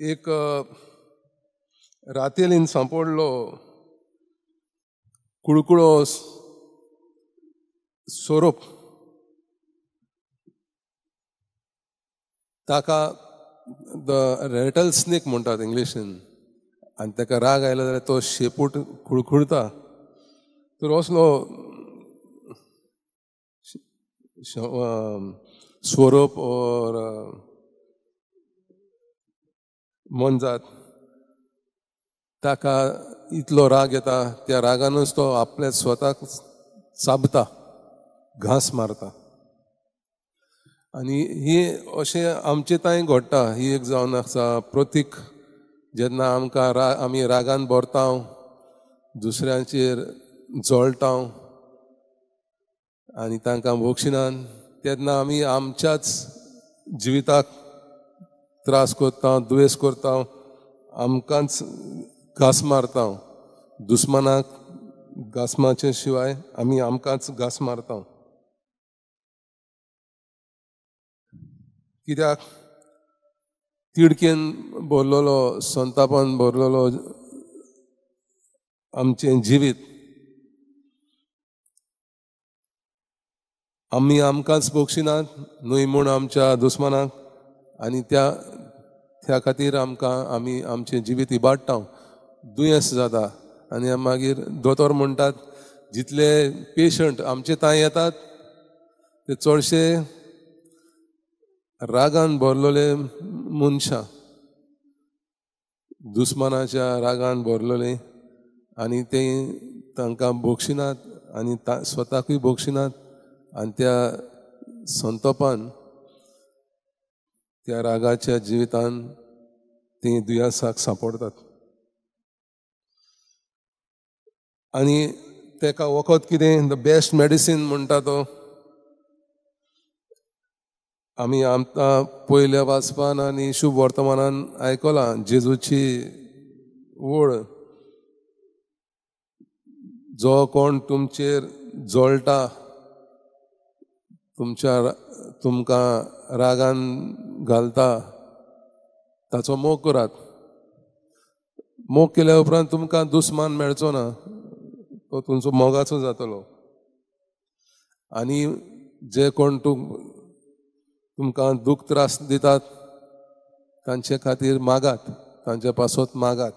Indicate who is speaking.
Speaker 1: एक रातेलीन सांपडलो कुळकुळो सोरोप, ताका the rattle snake म्हणटात इंग्लिशीन, आनी ताका राग आयलो जाल्यार तो शेपूट कुळकुळता. तर असलो स्वरूप ओर मोनजात ताका इतलो राग येता, त्या रागानूच तो आपल्या स्वताक चाबता, घांस मारता. आनी ही अशें आमचे तांय घडटा. ही एक जावन आसा प्रतीक, जेन्ना आमकां आमी रागान भरता, दुसऱ्यांचेर जळटा आनी तांकां भोगशिनान, तेन्ना आमी आमच्याच जिविताक त्रास करता, दुयेंस करता, आमकांच घास मारता. दुस्मानाक घास मारचे शिवाय आमी आमकांच घास मारता. कित्याक तिडकेन भरलेलो, संतापान भरलेलो आमचें जिवीत आमी आमकांच भोगशिनात न्हय म्हूण आमच्या दुस्मानाक, आनी त्या खातीर आमकां आमी आमचें जिवीत इबाडटा, दुयेंस जाता. आनी मागीर दोतोर म्हणटात जितले पेशंट आमचे थंय येतात ते चडशे रागान भरलेले मनशां, दुस्मानाच्या रागान भरलेले, आनी ते तांकां भोगशिनात आनी स्वताकूय भोगशिनात, आनी त्या संतोपान त्या रागाच्या जिवितान ती दुयेंसाक सांपडटात. आनी ताका वखद कितें, the best medicine म्हणटा तो आमी आमकां पयल्या वाचपान आनी शुभ वर्तमानान आयकलां जेजूची ओळ, जो कोण तुमचेर जळटा, तुमकां रागान घालता, ताचो मोग करात. मोग केल्या उपरांत तुमकां दुस्मान मेळचो ना, तो तुमचो मोगाचो जातलो. आनी जे कोण तुमकां दूख त्रास दितात तांचे खातीर मागात, तांचे पासत मागात.